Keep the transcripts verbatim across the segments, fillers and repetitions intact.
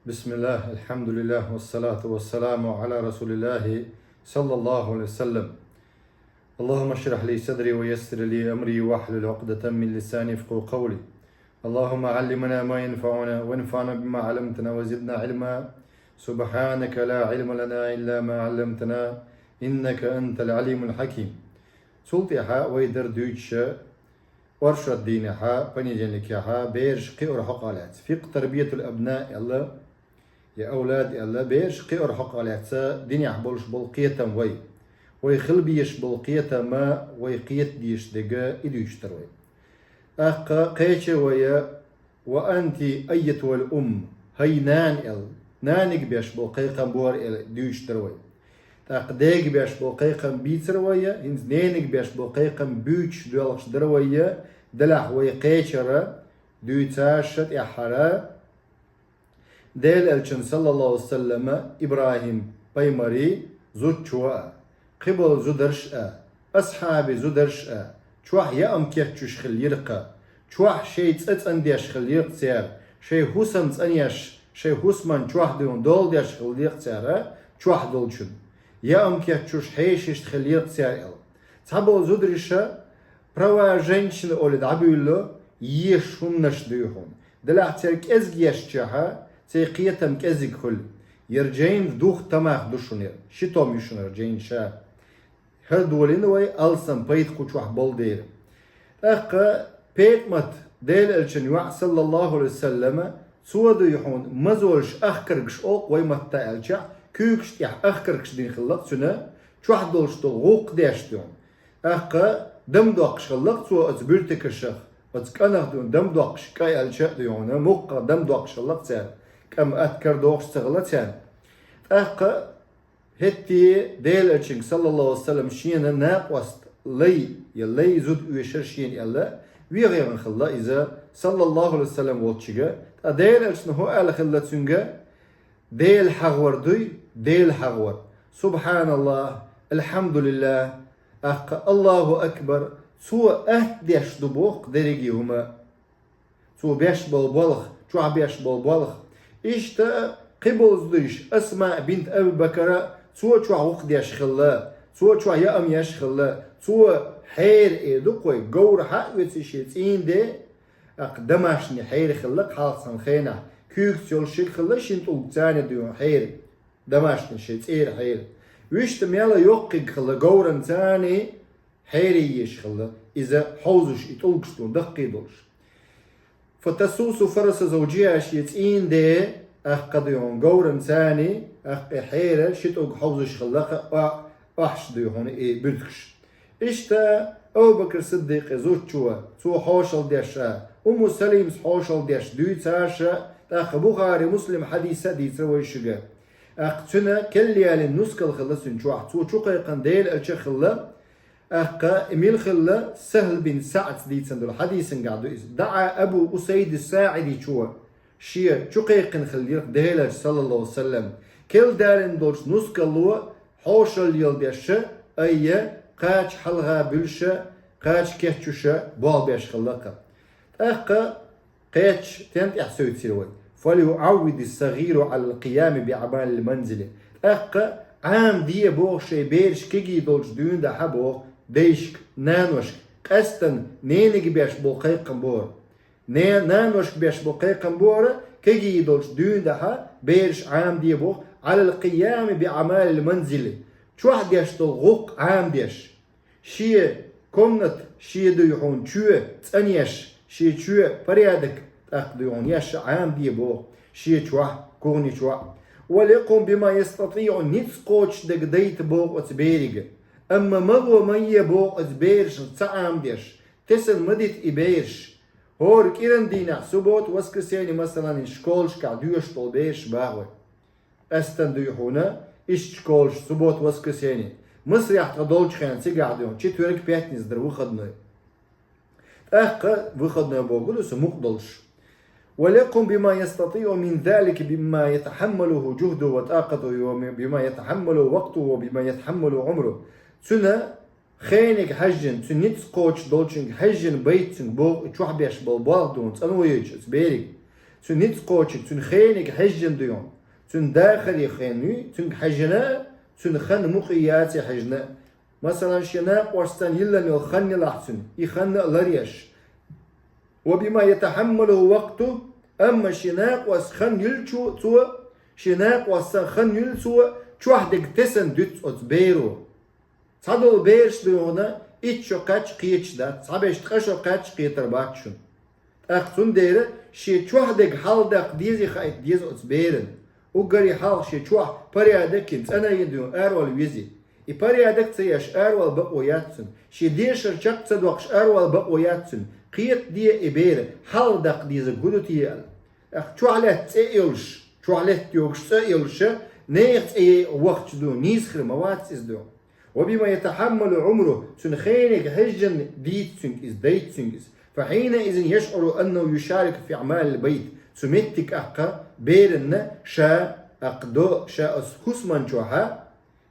بسم الله، الحمد لله، والصلاة والسلام على رسول الله صلى الله عليه وسلم. اللهم اشرح لي صدري ويسر لي أمري واحلل عقدة من لساني يفقهوا قولي. اللهم علمنا ما ينفعنا وانفعنا بما علمتنا وزدنا علما. سبحانك لا علم لنا إلا ما علمتنا إنك أنت العليم الحكيم. Цул тӀехьа вай дара дуьйцуш оршот дийнахьа, понедельникехьа, бераш кхиорах хьокъехь лаьцна. ФикъхӀ тарбиятул абна аьлла, я авлад аьлла, бераш кхиорах хьокъехь лаьцна динехь болуш болу кхетам вай. Вай хила безаш болу кхетам, вай кхета дезаш дерг и дуьйцуш дара вай. ТӀаккха кхечира вай, ва анти айятухал умм, хӀай нана аьлла, наниг беш болу кхайкхам бора аьлла дуьйцуш дара вай. ТӀаккха дега беш болу кхайкхам бийцира вай, хӀинца нениг беш болу кхайкхам буьйцуш доьлхуш дара вай, делахь вай кхечира дуьйцуш тӀаьххьара, Делан элчан, саллаллаху алейхи ва саллама, ИбрахӀим пайхамаран зудчо а, кхиболу зударш а, асхьабийн зударш а, чохь яам кечъеш хиллера-кх, чохь шайн цӀа цӀандеш хиллера-кх цара, шайн хӀусам цӀанъеш, шайн хӀусаман чохь дуьйна дола деш хиллера-кх цара, чохь долчун яам кечъеш хьешашна хиллера-кх цара аьлла. Цхьаболу зудариша права женщины олий дӀабуьйлу, езаш хӀуманаш дуй хьуна. Делахь церан кӀезиг ешчахьа, церан кхетам кӀезиг хуьлу. Яра жайна дух тамах ду шуна яра, ши том ю шуна яра жайна ша. ХӀара долийна вай алсам пайда кху чохь болу дела. ТӀаккха ПетӀамат, Делан элчан йоӀ, саллаллаху алейхи ва саллама, цо дуй хьуна мазолаш, ахкаргаш олу-кх вай маттахь аьлча, куьйгаш тӀехь ахкаргаш дина хилла-кх цуьнан, чохь долуш долу гӀуллакх деш дуй хьуна. ТӀаккха дам доккхуш хилла-кх цо оцу буьртигашах, оцу кӀанах дуй хьуна дам доккхуш, кӀа аьлча а дуй хьуна, мукъах дам доккхуш хилла-кх цара, кӀама атта кара дохуш ца хилла царна. ТӀаккха хӀетте Делан элчанга, саллаллаху алейхи ва саллам, шена накъост лай, я лай зуда оьшура шена аьлла, вехийна хилла иза, саллаллаху алейхи ва саллам, волчуьнга. Ткъа Делан элчано хӀун аьлла хилла цуьнга? Дела хьагӀар дуй, Дела хьагӀар. СубхьаналлахӀ, АлхьамдулиллахӀ, тӀаккха АллахӀу акбар, цо атта деш ду боху-кх дерриге хӀума. Цо беш болу болх, чохь беш болу болх. Иштта кхиболу зударш, Асмаъ бинт Аби Бакара, цо чохь гӀуллакх деш хилла, цо чохь яам еш хилла, цо хьера, эр ду-кх вай, говр хьаоьцу шен цӀийнан де, тӀаккха домашний хьера хилла-кх хьалха цхьана хенахь, куьйгаца йолуш ерг хилла шина тӀулгаца дуй хьуна хьера, домашний шен цӀера хьера. Вуьшта мел йоккхиг хилла говрана царний, хьера езаш хилла, иза хьовзуш, и тӀулгаш дуй хьуна даккхий долуш. Фатасусу фараса завжиха, шен цӀийнан де, тӀаккха дуй хьуна говрана царний, тӀаккха и хьера ши тӀулг хьовзуш хилла-кх, о-, охьаш дуй хьуна и буьртигаш. Иштта Абу Бакр Сиддикъан зудчо, цо хьошалла деш а, Умму Салимас хьошалла деш дуьйцуш а, тӀаккха Бухари, Муслим хьадис а дийцира вай шуьга. ТӀаккха цуьнан кел ялийна нускал хилла цуьнан чохь, цо чукхайкхина Делан элча хилла, тӀаккха и мила хилла, Сахьл бин СаӀда дийцина долу хьадисангахь ду иза. ДаӀа Абу Усайд СаӀидичо, шен чукхайкхина хиллера-кх Делан элча, саллаллаху алейхи ва саллам. Кел далийна долчу нускало хьошалла леладеш а, айхьа кхача хьалха буьллуш а, кхача кечъеш а болх беш хилла-кх. ТӀаккха кхечу тӀен тӀехь севцира вай. «ФальюӀаввиди ссагӀиру Ӏалал къиями биаӀмалил манзили». ТӀаккха Ӏамаде боху шайн бераш кегий долчу дуьйна дахьа боху дайшка, наношка, къаьстина нениг беш болу кхайкхам бора. Не-, наношка беш болу кхайкхам бора, кегий долчу дуьйна дахьа бераш Ӏамаде боху, Ӏалал къиями биаӀмалил манзили. Чохь деш долу гӀуллакх Ӏамадеш. Шен комната, шен дуй хьуна чоь цӀанъеш, шен чоь порядок тӀаккха дуй хьуна еш Ӏамаде боху, шен чохь, кухни чохь. «Валякум бима ястатиӀу», ницкъ кхочуш дерг дайта боху оцу берига. Амма мало ма е боху оцу берашна ца Ӏамадеш, тесна ма дита и бераш. ХӀора кӀиран дийнахь, суббота, воскресенье, масалан, школашкахь доьшуш долу бераш бахой. Къаьстина дуй хьуна, иштта школаш суббота, воскресенье. Масех тхан долчу хенахь цигахь дуй хьуна, четверг, пятница дара выходной. ТӀаккха выходной бохург ду со мукъа долуш. «Валякум бима ястатиӀу мин залика, бима ятахьаммалуху жухду ва тӀакъату, ва бима ятахьаммалу вакъту, ва бима ятахьаммалу Ӏумру». Цуьнан хениг хьаьжжина, цуьнан ницкъ кхочуш долчуьнга хьаьжжина байта цуьнга боху и чохь беш болу болх дуй хьуна цӀанвойтуш оцу берига. Цуьнан ницкъ кхочург, цуьнан хениг хьежжина дуй хьуна. Цуьнан дахаре хенна юй, цуьнга хьежжина, цуьнан хан мукъа яций хьежжина. Масалан, шен накъостан йиллина йолу хан елахь цуьнан, и хан а ларъеш. وبما يتحمله وقته, амма шен накъост хан юьллучу цо, шен накъостан хан юьллу цо, чохь дерг тесна дуьту оцу беро. Цхьадолу бераш дуй хьуна, итт шо кхаьчча кхеташ дац, цхьаберш ткъа шо кхаьчча кхетар бац шуна. ТӀаккха цундела шен чохь дерг хьалдаккха дезий хаийта деза оцу берана. Уггаре хьалха шен чохь порядок йина, цӀанйина дуй хьуна аравала везий. И порядок ца еш аравала бакъо яц цуьнан. Шен дешар чекх ца доккхуш аравала бакъо яц цуьнан. Кхета де и бер, хьалдаккха дезарг хӀун ду те аьлла. ТӀаккха чохь лаьтта цӀе а йолуш, чохь лаьтта йогуш цӀе а йолуша, нехан цӀе йайа вахча дуй хьуна, нийса хир ма вац иза дуй хьуна. وبما يتحمل عمره, цуьнан хениг хьежжина дийца цуьнга иза, дайта цуьнга иза. فحينئذ يشعر أنه يشارك في أعمال البيت. Цу меттиг аккха беранна ша аккха до, ша оцу хӀусаман чохьа,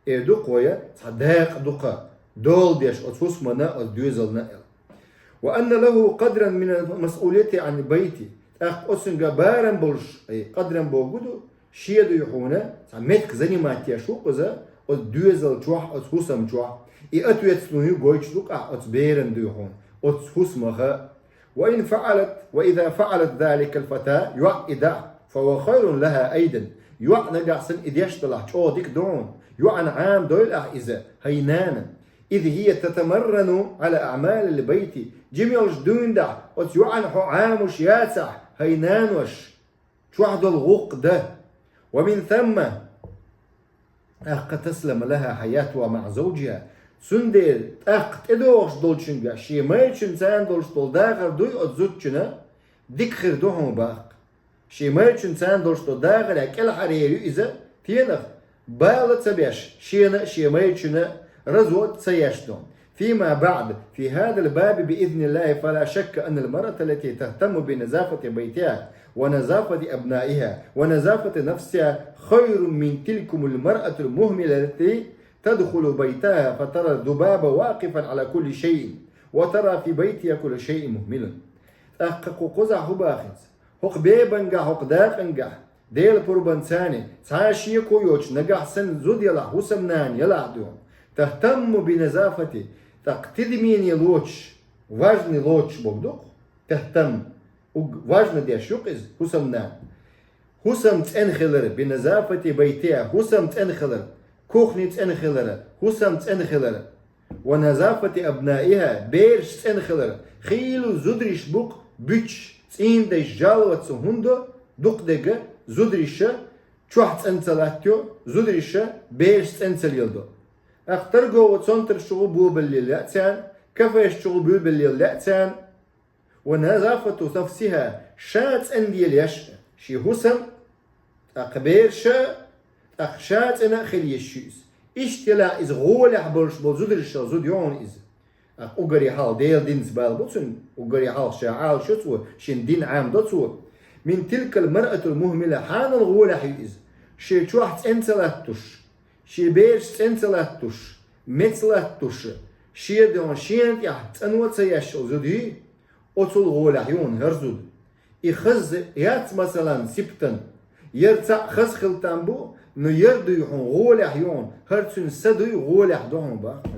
эр ду кхоя, цхьа дакъа ду кха, дола деш оцу хӀусамана, оцу доьзална аьлла. وأن له قدرا من المسؤولية عن البيت. ТӀаккха оцуьнга барам болуш, ай, къадран бохург ду, шен дуй хьуна, цхьа меттиг занимать еш ву-кх иза, оцу доьзал чохь, оцу хӀусам чохь. И ответственность гойтуш ду-кх ахь оцу беран дуй хьуна, оцу хӀусамаха. وإن فعلت، وإذا فعلت ذلك الفتاة، йоӀ и дахь, فهو خير لها أيضا. ЙоӀ нагахь санна и деш далахь, чӀогӀа дика ду хьуна. ЙоӀана Ӏамадойла ахь иза, хӀай нана. إذ هي تتمرن على أعمال البيت. Жима йолуш дуьйна дахь, оцу йоӀана хьо Ӏамош яцахь, хӀай нанош, чохь долу гӀуллакх дан. ومن ثم، тӀаккха تسلم لها حياتها مع زوجها. Цундела тӀаккха тӀедогӀуш долчуьнга, шен майрачуьнца царна долуш долу дахар дуй оцу зудчунна, дика хир ду хьуна баккха. Шен майрачуьнца царна долуш долу дахар кӀелхьарера ю иза, тенах, бала ца беш, шена а, шен майрачунна а развод ца еш ду. فيما بعد، في هذا الباب بإذن الله، فلا شك أن المرأة التي تهتم بنظافة بيتها ونظافة أبنائها ونظافة نفسها خير من تلكم المرأة المهملة التي تدخل بيتها فترى الذباب واقفا على كل شيء وترى في بيتها كل شيء مهمل. ТӀаккха кху кхузахь хӀун боху иза? ХӀокху бебангахь, хӀокху дакъангахь, Делан пурбанца цхьа а шеко йоцуш, нагахь санна зуда ялахь, хӀусамнана ялахь дуй хьуна, تهتم بنظافة, тӀаккха тидаме лоцуш, важный лоцуш бохург ду-кх, تهتم, уг важно деш ю-кх иза, хӀусамнана. ХӀусам цӀена хилар, بنظافة بيتها, хӀусам цӀена хилар, кухня цӀена хилар, хӀусам цӀена хилар. ونظافة أبنائها, бераш цӀена хилар, хийла зударий бу-кх буьтуш, цӀийндеш, жаловаться хӀунда до, дукха дерг зударий чохь цӀена ца латтайо, зударий бераш цӀена ца леладо. ТӀаккха торговый центраш чу гӀо бобалле лаьа царна, кафеш чу гӀо бобалле лаьа царна. ونظافة نفسها, ша цӀена лелош, шен хӀусам, тӀаккха бераш, тӀаккха ша цӀена а хила езаш ю иза. Иштта елахь иза гӀолехь болуш болу зударий, зуда ю хьуна иза. ТӀаккха уггаре хьалха Делан динца бала бу цуьнан, уггаре хьалха ша Ӏалашо цо, шен дин Ӏамадо цо. من تلك المرأة المهملة, хьанал гӀолехь ю иза? Шен чохь цӀена ца латтуш, шен бераш цӀена ца латтуш, меца латтуш, шен дуй хьуна шена тӀехь цӀано а ца еш йолу зуда юй? Оцул гӀолехь ю хьуна хӀара зуда. И хаза яц, масалан, сибатан. Яра цхьаъ хаза хила там бу, но яра дуй хьуна гӀолехь ю хьуна, хӀара цуьнан са дуй, гӀолехь ду хьуна боху.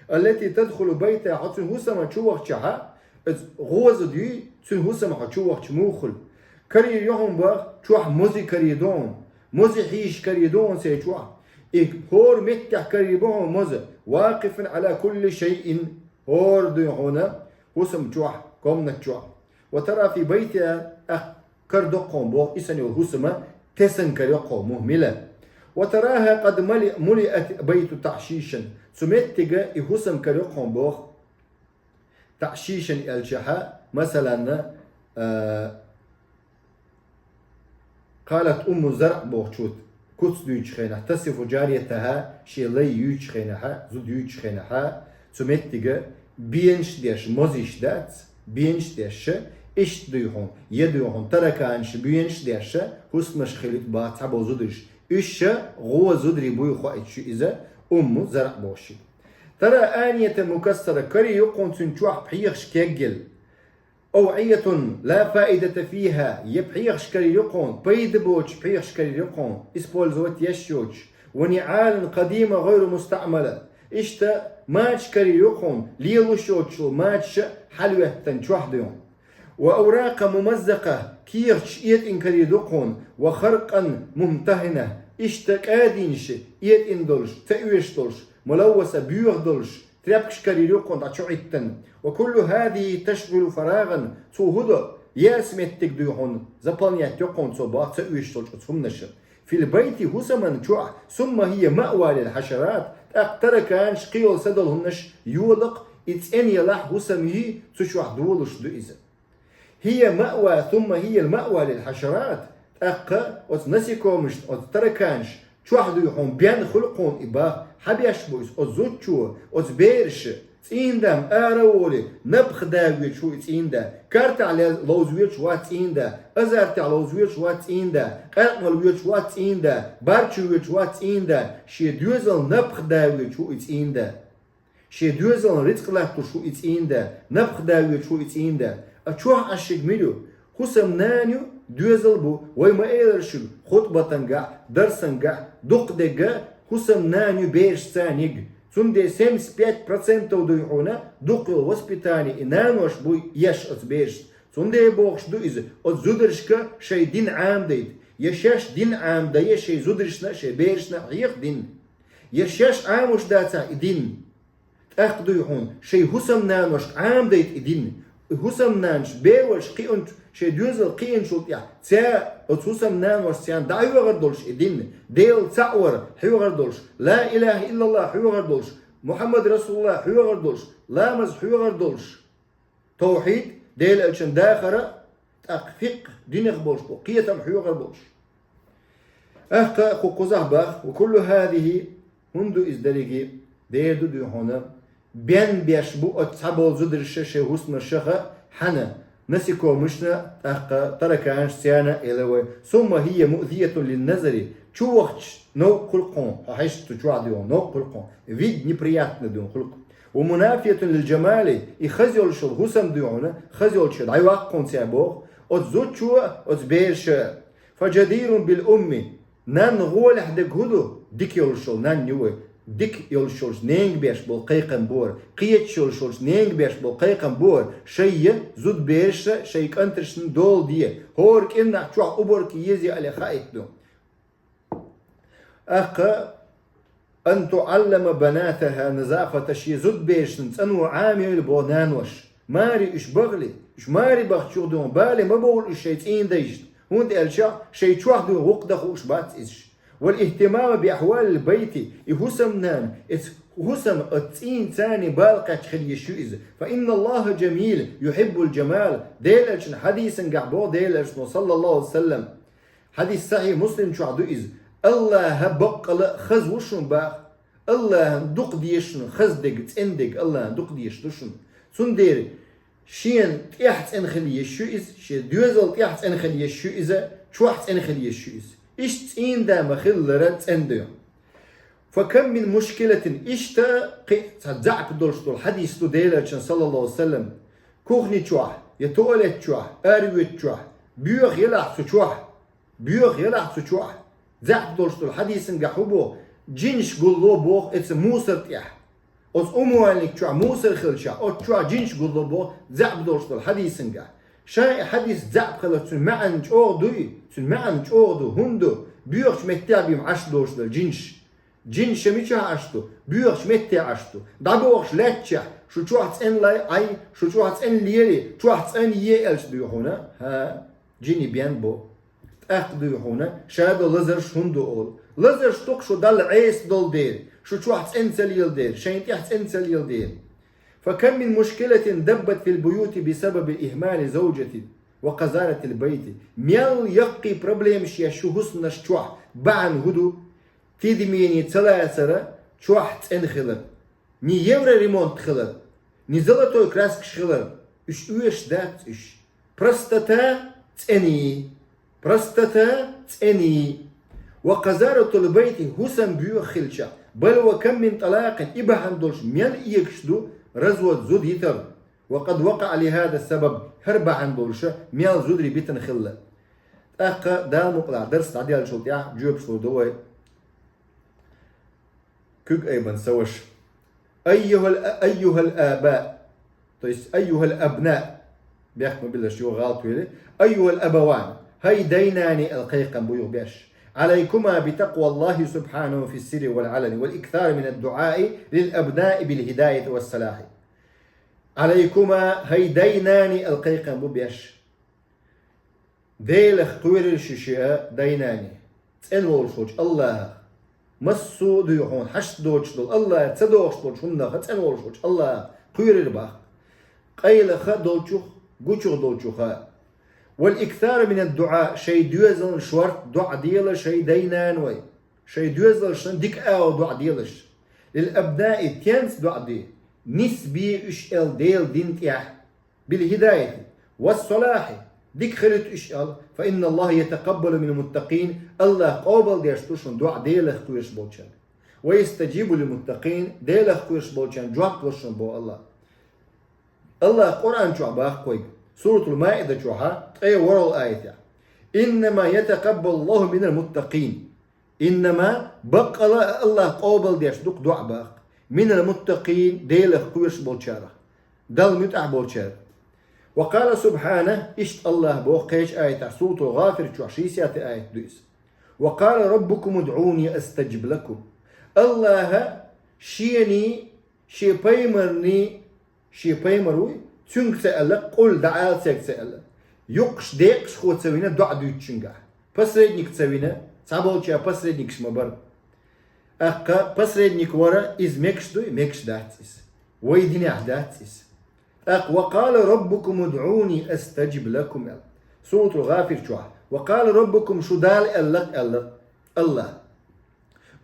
التي تدخل بيتها, хьо цуьнан хӀусамна чу вахчахьа, иза гӀо зуда юй, цуьнан хӀусамна хьо чу вахча муха хуьлу? Карийр ю хьуна боху, чохь мозий карийр ду хьуна, мозий хьийзаш карийр ду хьуна церан чохь. И хӀора меттехь карийр бу хьуна моза, واقفا على كل شيء, хӀора дуй хьуна хӀусам чохь, комнат чохь. وترى في بيتها, тӀаккха карадо-кх хьуна боху, и санна йолу хӀусам тесна карайо-кх хьуна, مهملة. وتراها قد ملئ-, ملئت بيت تعشيشا. Цу меттиге и хӀусам карайо-кх хьуна боху. تعشيشا аьлчахьа, масалан, а, قالت أم زرع бохучо куц дуьйцучу хенахь, تصف جاريتها, шен лай юьйцучу хенахьа, зуда юьйцучу хенахьа, цу меттиге бенаш деш, мозийш дац, бенаш деш, иштта дуй хьуна, я дуй хьуна, тараканаш, бенаш деш, хӀусамаш хилийта боху цхьаболу зударий. Уьш гӀо зударий буй хоуьйтуш ю иза, Умму Заръ бохуш. ترى آنية مكسرة, карийр ю-кх хьуна цуьнан чохь пхьегӀаш кегъелла. أوعية لا فائدة فيها, я пхьегӀаш карийр ю хьуна, пайда боцуш пхьегӀаш карийр ю хьуна, использовать еш йоцуш, ونعالا قديمة غير مستعملة, иштта мачаш карийр ю хьуна, лелош йоцуш йолу мачаш а хьалаветтина чохь дуй хьуна. وأوراقا ممزقة, кехаташ этӀина карийр ду хьуна, وخرقا ممتهنة, иштта кӀадинаш этӀина долуш, ца оьшуш долуш, ملوثة, боьха долуш, тряпкаш карийр ю хьуна дӀа чу Ӏиттина. وكل هذه تشغل فراغا, цо хӀун до, яс меттиг дуй хьуна, заполнять йо хьуна цо боху ца оьшуш долчу оцу хӀуманаша. في البيت, хӀусаман чохь, ثم هي مأوى للحشرات, тӀаккха тараканаш, кхин йолу са долу хӀуманаш йолакх, и цӀена елахь хӀусам йий, цу чохь долуш ду иза. هي مأوى ثم هي المأوى للحشرات, тӀаккха оцу насекомышна, оцу тараканаш чохь дуй хьуна бен хуьлу хьуна и бах, хьан беш бу иза, оцу зудчо, оцу бераша, цӀийнда-м ара а волий, напха да воьдуш ву и цӀийнда, картахь ле-, ловза воьдуш вац цӀийнда, азартехь ловза воьдуш вац цӀийнда, къаьркъа мала воьдуш вац цӀийнда, барчу воьдуш вац цӀийнда, шен доьзална напха да воьдуш ву и цӀийнда. Шен доьзална рицкъ латтош ву и цӀийнда, напха да воьдуш ву и цӀийнда. А чохь Ӏаш шига мила ю? ХӀусамнана ю, доьзал бу, вай ма элира шуьга, хутбатангахь, дарсангахь, дукха дерг а хӀусамнана ю берашца йига. Цундела семьдесят пять процентов дуй хьуна дукха йолу воспитание и нанош буй еш оцу берашца. Цундела бохуш ду иза, оцу зударшка шайн дин Ӏамадайта. Я шаьш дин Ӏамадайа шайн зударшна а, шайн берашна а хьеха дин. Я шаьш Ӏамош дацахь и дин. ТӀаккха дуй хьуна, шайн хӀусамнаношка Ӏамадайта и дин. И хӀусамнанаш бевалш кхиъначу, шайн доьзал кхиъначул тӀаьхьа, цара оцу хӀусамнаношца царна дӀахьоьхур долуш и дин, Дела цхьаъ вар хьоьхур долуш, ла илаха иллаллах хьоьхур долуш, Мухьаммад расулуллах хьоьхур долуш, ламаз хьоьхур долуш, тавхьид, Делан элчанан дахар а, тӀаккха фикъхӀ, динах болуш болу кхетам хьоьхур болуш. ТӀаккха кху кхузахь баха, وكل هذه, хӀунда ду иза дерриге, дера ду дуй хьуна, бен беш бу оцу цхьаболу зударша шайн хӀусамнашха, хьанна, насекомышна, тӀаккха тараканаш царна а, элира вай, ثم هي مؤذية للنظر, чу вахча новкъа хуьлу хьуна, хьо хьаьжча цу чохь дуй хьуна новкъа хуьлу хьуна, вид неприятный дуй хьуна хуьлу. ومنافية للجمال, и хаза йолуш йолу хӀусам дуй хьуна, хаза йолчуьра дӀайоккху хьуна цара боху, оцу зудчо а, оцу бераша а. فجدير بالأم, нанна гӀолехь дерг хӀун ду? Дика йолуш йолу нанна ю вай. Дика йолуш йолчу ненга беш болу кхайкхам бу хӀара. Кхеташ йолуш йолчу ненга беш болу кхайкхам бу хӀара. Шайн зудберашна, шайн кӀанташна дола де. ХӀора кӀирнахь чохь уборка еза аьлла хаийта ду. ТӀаккха, أن تعلم بناتها النظافة, шен зудберашна цӀано Ӏамайойла боху наноша. Маре уьш бахале, уьш маре бахча юха дуй хьуна бале ма бовла уьш шайн цӀийнан дайшна, хӀунда аьлча шайн чохь дуй хьуна гӀуллакх дан хууш бац иза. والاهتمام بأحوال البيت, и хӀусамнана, эца хӀусам оцу цӀийнан царний бала кхетча хила йиш ю иза. فإن الله جميل يحب الجمال, Делан элчанан хьадисангахь боху Делан элчано, саллаллаху Ӏалайхи ва саллам. Хьадис Сахьихь Муслим чохь ду иза. АллахӀ баккъала а хаза ву шуна баха. АллахӀана дукха деза шуна хаза дерг, цӀена дерг АллахӀана дукха дезаш ду шуна. Цундела шена тӀехь цӀена хила йиш ю иза, шен доьзал тӀехь цӀена хила йиш ю иза, чохь цӀена хила йиш ю иза. Иштта цӀийнан да ма-хиллара цӀена ду. فكم من مشكلة, иштта кхин а цхьа заьӀап долуш долу хьадис ду Делан элчанан, саллаллаху Ӏалайхи ва саллам, кухни чохь, я туалет чохь, аравоьдучохь, боьха елахь цу чохь. Боьха елахь цу чохь. ЗаьӀап долуш долу хьадисангахь хӀун боху? Джинаш гулло боху эца мусар тӀехь. Оцу умывальник чохь мусар хилчахь, оцу чохь джинаш гулло боху, заьӀап долуш долу хьадисангахь. Ша и хьадис заьӀап хилар цуьнан маьӀна чӀогӀа дуй? Цуьнан маьӀна чӀогӀа ду, хӀунда ду? Боьхачу меттехь бен Ӏаш долуш долу джинаш. Джинаш ша мичахь Ӏаш ду? Боьхачу меттехь Ӏаш ду. ДӀабохуш лаьттачехь, шу чохь цӀена лай Ӏай, шу чохь цӀена лели, чохь цӀена е аьлча дуй хьуна? ХӀа, джини бен бо. ТӀаккха дуй хьуна, ша долу лазарш хӀунда ду олу? Лазарш ду-кх шу Далла Ӏеса долу дела, шу чохь цӀена ца леладела, шайна тӀехь цӀена ца леладела. فكم من مشكلة دبت في البيوت بسبب إهمال زوجة وقذارة البيت. Мел яккхий проблемаш еш ю хӀусамнаш чохь, бахьана хӀун ду? Тидамене ца лацара, чохь цӀена хилар. Ни евроремонт хилар, ни золотой краскаш хилар, уьш оьшуш дац уьш. Простота цӀений. Простота цӀений. وقذارة البيت, хӀусам боьха хилча. بل وكم من طلاق, и бахьана долуш мел эгаш ду развод, зуда йитар. وقد وقع لهذا السبب, хӀара бахьана долуша мел зударий битина хилла. ТӀаккха Дала мукъалахь дарс дӀаделлачул тӀаьхьа жоьпаш лур ду вай. Куьг айбан ца ваша. أيها الأ-, أيها الآباء, то есть أيها الأبناء, бехк ма биллалаш, юха гӀалат вели. أيها الأبوان, хӀай дайнани, аьлла кхайкхам бу юха беш. عليكما بتقوى الله سبحانه في السر والعلن والإكثار من الدعاء للأبناء بالهداية والصلاح. عليكما, хӀай дайнани, аьлла кхайкхам бу беш. Делах кхоьрира ши-шиъ, дайнани, цӀена волуш волчу АллахӀах. Массо а дуй хьуна хьашт доцуш долу АллахӀах, ца догӀуш долчу хӀуманах цӀена волуш волчу АллахӀах кхоьрира боху. Къайлаха долчух, гучух долчуха. والإكثار من الدعاء, шайн доьзална шорта доӀа делаш, хӀай дайнан вай. Шайн доьзалшна дика агӀо доӀа делаш. للأبناء, тенца доӀа де? Нисбе уьш аьлла Делан дин тӀехь. بالهداية والصلاح, дика хилийта уьш аьлла, فإن الله يتقبل من المتقين, АллахӀа къобалдеш ду шун доӀа Делах кхоьруш болчарна. ويستجيب للمتقين, Делах кхоьруш болчарна жоп лур шун боху АллахӀа. АллахӀа Къуръан чохь боху вайга, Суратул Маида чохьа, ткъе ворхӀалгӀа аятехь: إنما يتقبل الله من المتقين. إنما, баккъала а АллахӀа къобалдеш ду-кх доӀа боху, من المتقين, Делах кхоьруш болчарах, Далла муьтӀахь болчарах. وقال سبحانه, иштта АллахӀа боху кхечу аятехь, Суратул ГӀафир чохь, шестидесятый аят ду иза: وقال ربكم ادعوني أستجب لكم. АллахӀа Шений, Шен пайхамарний, Шен пайхамар вуй, цуьнга ца аьлла, къул, дӀаала цаьрга ца аьлла. Юккъаш декъашхо ца вина доӀа дуьйцучуьнгахь. Посредник ца вина, цхьаболчара посредникаш ма бара. ТӀаккха посредник вара, иза мегаш дуй, мегаш дац иза. Вай динехь дац иза. ТӀаккха: وقال ربكم ادعوني أستجب لكم, аьлла. Суратул ГӀафир чохь: وقال ربكم, шу Дала аьлла-кх, аьлла АллахӀа.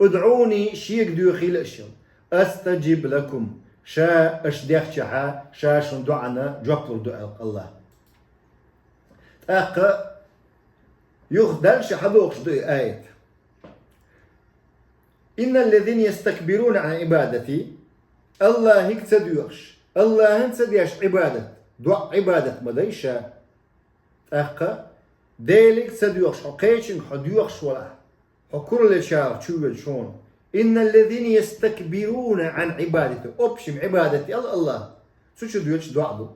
ادعوني, Шега доьхийла аша. أستجب لكم, Ша аша дехчахьа, Ша шун доӀана жоп лур ду, аьлла АллахӀа. ТӀаккха юха дальше хьадохуш ду и аят. إن الذين يستكبرون عن عبادتي, АллахӀига ца доьхуш, АллахӀана ца деш Ӏибадат, доӀа Ӏибадат ма дай ша. ТӀаккха Делига ца доьхуш, хьо кхечуьнга хьо доьхуш валахь, хьо кураллечарах чу воьдуш хьуна. إن الذين يستكبرون عن عبادتي. Общем Ӏибадат аьлла АллахӀа, цу чу доьдуш доӀа ду.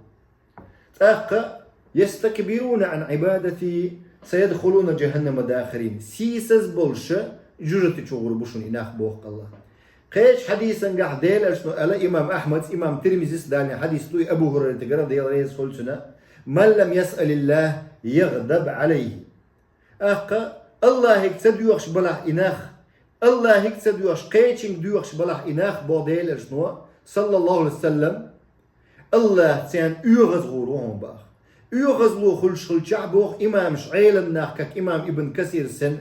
ТӀаккха: يستكبرون عن عبادتي سيدخلون جهنم داخرين. Сийсаз болуша жужати чу гӀур бу шуна и нах, боху АллахӀа. Кхечу хьадисангахь Делан Элчано аьлла, имам Ахьмадс, имам Тирмизис далийна хьадис ду и, Абу ХӀурайратагара, Дела реза хуьлда цунна: من لم يسأل الله يغضب عليه. ТӀаккха АллахӀига ца доьхуш балахь и нах, АллахӀига ца доьхуш, кхечуьнга доьхуш балахь и нах, боху Делан Элчано, саллаллаху Ӏалайхи ва саллам, АллахӀа царна оьгӀаз гӀур ву хьуна, боху. ОьгӀазло хуьлуш хилчахь, боху, имамаш, Ӏелам нах, как имам Ибн Касир санна,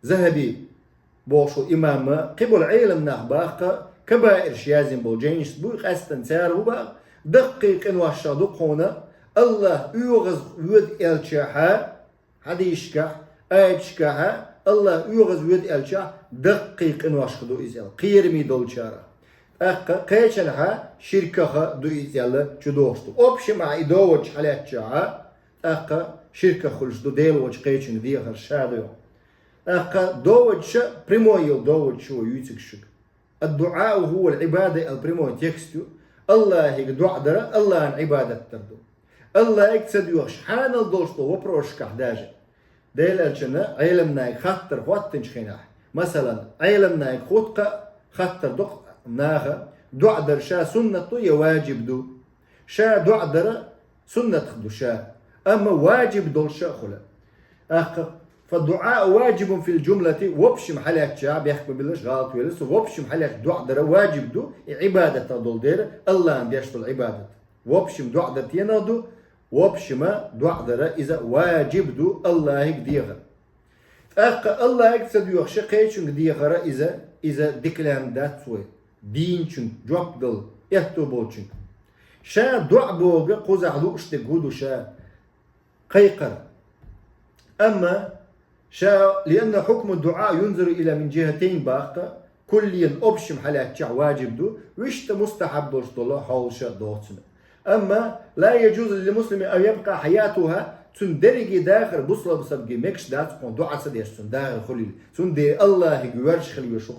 Захаби бохуш волу имам, кхиболу Ӏелам нах боху-кх, кабаирш яздина болу жайнашца буй, къаьсттина цара ву боху, даккхий къиношах ду-кх хьуна, АллахӀ оьгӀаз воьду аьлчахьа, хьадисашкахь, аяташкахьа, АллахӀ оьгӀаз воьду аьлчахь, даккхий къиношах ду иза аьлла, кхераме долчарах. ТӀаккха кхечанхьа ширках ду иза аьлла, чудогӀуш ду. Общем, ахьа и доводаш хьалаьцчахьа, тӀаккха ширках хуьлуш ду, Дела воцчу кхечуьнга дехар ша ду. ТӀаккха доводаш, прямой йолу доводаш вай юьйцург шуьга. الدعاء هو العبادة аьлла прямой текст ю. АллахӀига доӀа дара АллахӀана Ӏибадат дар ду. АллахӀига ца доьхуш, хьанал долуш долу вопросашкахь даже. Делан Элчано Ӏелам нахе хаттар хӀоттинчу хенахь, масалан, Ӏелам нахе хӀотту-кх хаттар, ду-кх наха, доӀа дар ша суннат ду я ваджиб ду? Ша доӀа дар суннатах ду ша, амма ваджиб долуш а хуьлу. ТӀаккха: فالدعاء واجب في الجملة, в общем хьалаьцча, бехк ма биллалаш, гӀалат велира со, в общем хьалаьцча доӀа дар ваджиб ду, и Ӏибадатах долу дера, АллахӀана деш долу Ӏибадат. В общем доӀа дар стенах ду, в общем доӀа дар иза ваджиб ду, АллахӀига дехар. ТӀаккха АллахӀига ца доьхуш кхечуьнга дехар иза, иза дика лаьмна дац вай, дийначуьнга, жоп дала аьтто болчуьнга. Ша доӀа бохург кхузахь лууш дерг хӀун ду ша? Кхайкхар. Амма ша, لأن حكم الدعاء ينظر إليه من جهتين боху-кх, куллиян, общем хьалаьцчахь ваджиб ду, вуьшта мустахьаб долуш долу хьолаш а догӀу цуьнан. أما لا يجوز للمسلم أن يبقى حياته, цун дерриге дахар бусалба сагага мегаш дац хьона дуӀа ца деш цун дахар хулийла. Цундела Аллахьага воьрзаш хила веза шу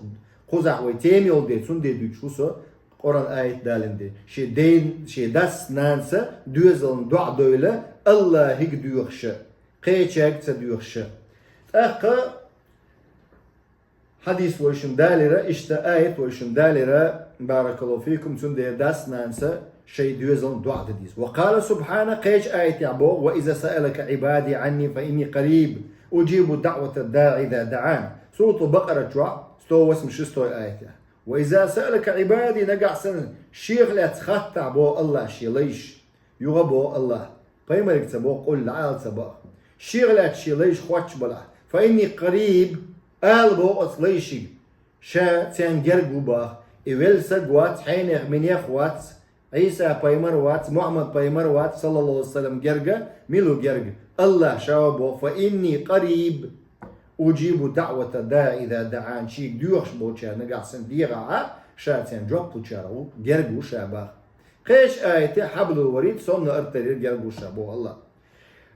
кхузахь вай тема йолу дела, цундела дуьйцуш ву со Къуръан аят далийна дела. Шен ден, шен дас-нанас доьзална дуӀа дойла Аллахьага доьхуш, кхечаьрга ца доьхуш. ТӀаккха хьадис вайшинна далийра, иштта аят вайшинна далийра, баракаллаху фикум, цундела дас-нанас шайн доьзална дуӀа дан деза. وقال سبحانه, кхечу аятехь боху: وإذا سألك عبادي عني فإني قريب أجيب دعوة الداع إذا دعان. Суратул Бакъара чохь, сто восемьдесят шестой аятехь. وإذا سألك عبادي, нагахь санна шех лаьцна хаттахь, боху Аллахь шен лайш. Юха боху Аллахь, пайхамарга ца боху, къулла ала ца боху. Шех лаьцна шен лайш хоттуш балахь, فإني قريب, ала боху оцу лайшига, ша царна герга ву боху. И велла саг вац, хьенех-минех вац, Ӏийса-пайхамар вац, Мухьаммад-пайхамар вац, саллаллаху Ӏалайхи ва саллам, герга. Мила ву герга? Аллахь ша ву боху, فإني قريب أجيب دعوة الداع إذا دعان, шега доьхуш болчара нагахь санна дехахь, ша царна жоп лучара ву, герга ву ша боху. Кхечу аятехь: حبل الوريد, сонна артарера герга ву ша, боху Аллахь.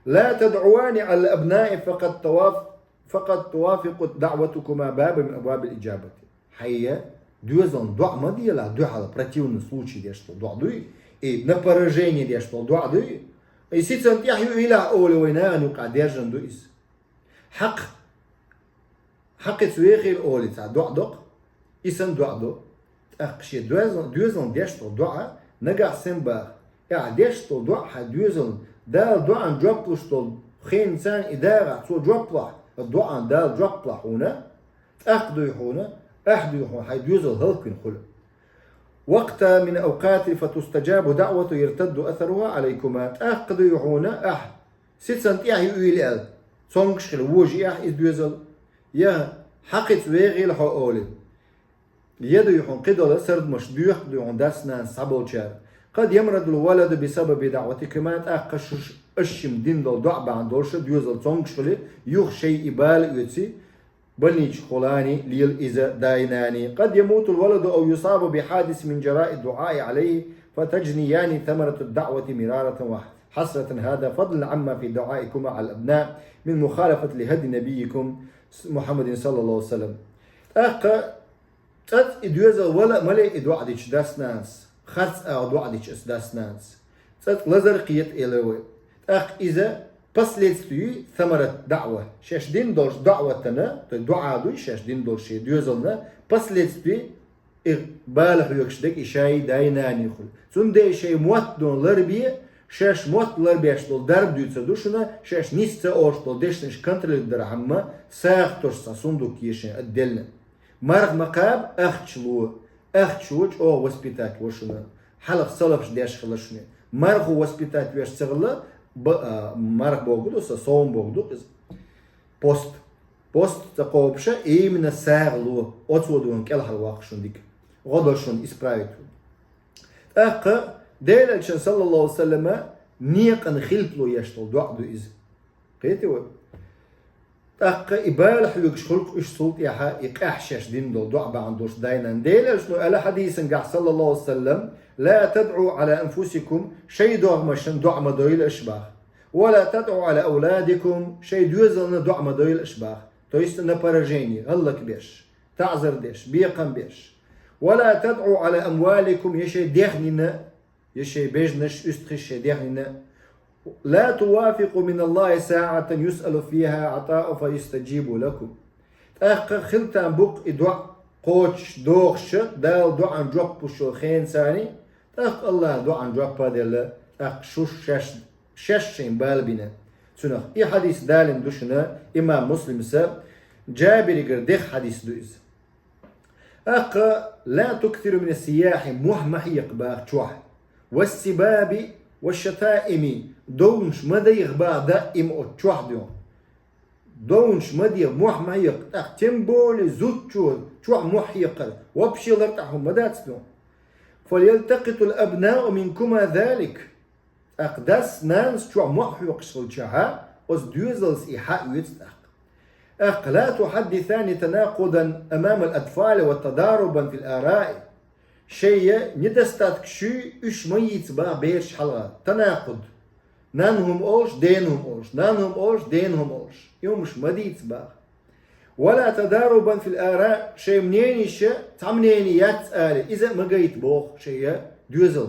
لا تدعوان على الأبناء فقد تواف-, فقد توافق دعوتكما بابا من أبواب الإجابة. Хьайн доьзална дуӀа ма делахь, дуьхьал, противный случай деш долу дуӀа дуй, и на поражение деш долу дуӀа дуй. И сицан тӀехь юуьйлахь олий вай нахана юкъахь даьржина ду иза. Хьакха, хьакхица вехийла олий цхьа дуӀа доккху, и санна дуӀа до. ТӀаккха шен доьзал-, доьзална деш долу дуӀа нагахь санна боху. Ахь деш долу дуӀа хьайн доьзална, Дала дуӀан жоп луш долу хенан царна и дагӀахь, цо жоп лахь, дуӀан Дала жоп лахь хьуна, тӀаккха дуй хьуна, ахь дуй хьуна хьайн доьзал хӀаллаквина хуьлу. وقتا من أوقات فتستجاب دعوته يرتد أثرها عليكما. ТӀаккха дуй хьуна, ахь сицан тӀехь юуьйлахь аьлла, цомгуш хила вожий ахь иза доьзал, я хьакхица вехийла хьо олий. Я дуй хьуна кхидолу сардамаш доьху дуй хьуна дас-нанас цхьаболчара. قد يمرض الولد بسبب دعوتكما, тӀаккха шуьш аш шимма дина долу дуӀа бахьана долуш доьзал цомгуш хили, юха шайн и бала оьций, больничехь хуьлий, лела иза дай-наний. قد يموت الولد أو يصاب بحادث من جراء الدعاء عليه فتجنيان ثمرة الدعوة مرارة وحسرة, هذا فضلا عما في دعائكما على الأبناء من مخالفة لهدي نبيكم محمد صلى الله عليه وسلم. ТӀаккха цӀацӀа и доьзал вала а ма ле и дуӀа дича дас-нанас, харц агӀо дуӀа дича аса дас-нанас. ЦӀацӀа лазар кхета элира вай. ТӀаккха иза последствий самарат даӀва, шаьш дина долчу даӀватана, то есть дуӀа дуй шаьш дина долчу шен доьзална, последствий и бала хьоьгуш дерг и шайн дай-наний хуьлу. Цундела шайн мотт дон ларбе, шаьш мотт ларбеш долу дарба дуьйцур ду шуна, шаьш нис ца олуш долу дешнаш контролировать дархьама, сагӀа тосуш цхьа сундук е шайн отдельно. Марха ма кхаба, ахча ло. Ахча чӀогӀа воспитать во шуна. Хьалха салафаш деш хилла шуна. Мархо воспитать веш ца хилла, ба-, а, марха бохург ду сан, совма бохург ду иза. Пост. Пост ца кхобуша, именно сагӀа ло. Оцо дуьйна кӀелхьарваккха шуна дика. ГӀо до шуна исправить. ТӀаккха Делан Элчан, саллаллаху Ӏалайхи ва саллама, некъан хилпало еш долу дуӀа ду иза. Кхетий вай? ТӀаккха и бала хьоьгуш хуьлу-кх уьш цул тӀаьхьа, и къаьхьа шаьш дина долу дуӀа бахьана долуш дай-нана. Делан Элчано аьлла хьадисангахь, саллаллаху Ӏалайхи ва саллам: لا تدعوا على أنفسكم, шайн догӀмашна дуӀа ма дойла аша боху. ولا تدعوا على أولادكم, шайн доьзална дуӀа ма дойла аша боху. То есть на поражение, хӀаллакбеш, таӀзар деш, бекхам беш. ولا تدعوا على أموالكم, я шайн дегӀнина, я шайн бежнаш, уьстагӀий шайн дегӀнина. لا تواقفوا من الله ساعة يسأل فيها العطاء فيستجيب لكم. ТӀаккха хила там бу-кх и дуӀа кхочуш, дохуш, Дала дуӀан жоп луш йолу хенан царна, тӀаккха Аллаха дуӀан жоп а делла, тӀаккха шуьш шаьш, шаьш шайн бала бина. Цунах и хьадис далийна ду шуна имам Муслимса, Джабиригара деха хьадис ду иза. ТӀаккха لا تكثروا من الصياح, мохь ма хьекха боху чохь. والسباب والشتائم, довнаш ма дайха боху даим оцу чохь дуьйна. Довнаш ма деха, мохь ма хьекха, тӀаккха тем более зудчо чохь мохь хьекхар, вообще лартӀехь хӀума ма дац дуьйна. فليلتقط الأبناء منكما ذلك. ТӀаккха дас-нанас чохь мохь хьоькхуш хилчахьа, оцу доьзалс и хьаоьцу тӀаккха. ТӀаккха لا تحدثان تناقضا أمام الأطفال وتضاربا في الآراء. Шайя недостаток шуй, уьш ма йийца бах бераш хьалха. Танакъуд. Нанна хӀума олуш, дена хӀума олуш, нанна хӀума олуш, дена хӀума олуш. И хӀумаш ма дийца бах. Вала тадарубан фил ара, шайн мненеш цхьа мнени яц али, иза а ма гайта боху шайя доьзал.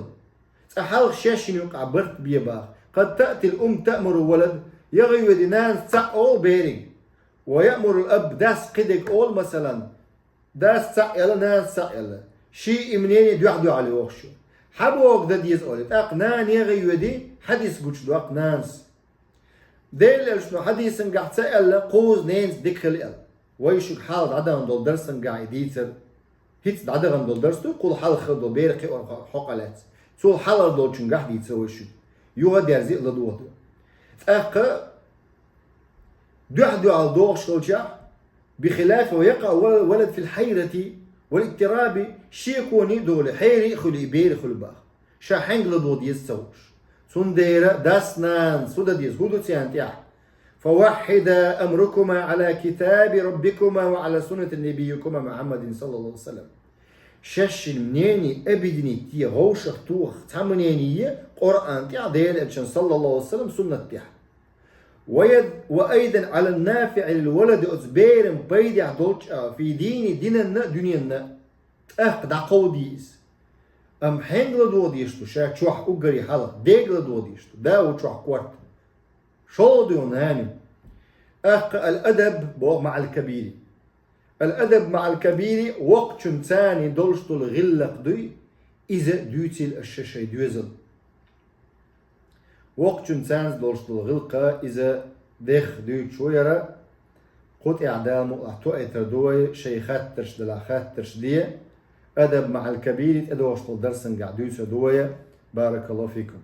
Цкъа хьалха шайшина юкъахь барт бе бах. Къад таътил ум таъмуру валад, яхи веди нанас цхьаъ олу бериг. Ва яъмурул аб, дас кхидерг олу, масалан, дас цхьаъ аьлла, нанас цхьаъ аьлла. Ший и мнени дуьхь-дуьхьал йохуш ю. Хьан боху дан деза олий, тӀаккха нана яхи веди хьадис гучудоккху нанас. Делан элчано хьадисангахь ца аьлла, кхуза ненца дика хила аьлла. Вай шуьга хьалха дӀадахана долу дарсангахь и дийцар. ХӀинца дӀадахана долу дарс ду, кхул хьалха хила долу беран кхиоран хьо-, хьокъа лаьцна. Цул хьалха долчунгахь дийцар вай шуьга. Юха дерзий а ладогӀа ду. ТӀаккха дуьхь-дуьхьал дохуш хилчахь, бихилафи ва якъа валад фил хьайрати вал иттираби, шеконе а долу, хьере а хуьлу, и бер а хуьлу бах. Ша хьаьнга ладогӀа деза ца хууш. Цундела дас-нанас хӀун дан деза, хӀун ду царна тӀехь? Фаваххида амракума гӀала китаби раббикума ва гӀала суннати набиййикума Мухьаммадин саллаллаху алейхи ва саллям. Шайшин мнени объединить е, вовшах тоха, цхьа мнени е Къуръан тӀехь, Делан элчан саллаллаху алейхи ва саллям суннат тӀехь. Ва яд-, ва айдан гӀала нафиӀи лил валади, оцу беран пайдехь долчу а, фи дини, динанна а, дуьненна а. ТӀаккха дӀакховдий иза. Амма хьенга ладогӀа дезаш ду ша чохь уггаре хьалха? Дега ладогӀа дезаш ду, да ву чохь корта. ШолгӀа ду нана ю. ТӀаккха ал-адаб боху маӀал кабири. Ал-адаб маӀал кабири воккхачун царний долуш долу гӀиллакх дуй, иза дуьйцийла аш шайн доьзал. Воккхачун царнца долуш долу гӀиллакх иза дехха дуьйцуш ву яра, кху тӀехь Дала мукъалахь тоуьйтур ду вай, шайн хаттарш делахь хаттарш де, адаб маӀал кабири тӀедогӀуш долу дарсангахь дуьйцур ду вай. Баракаллаху фикум.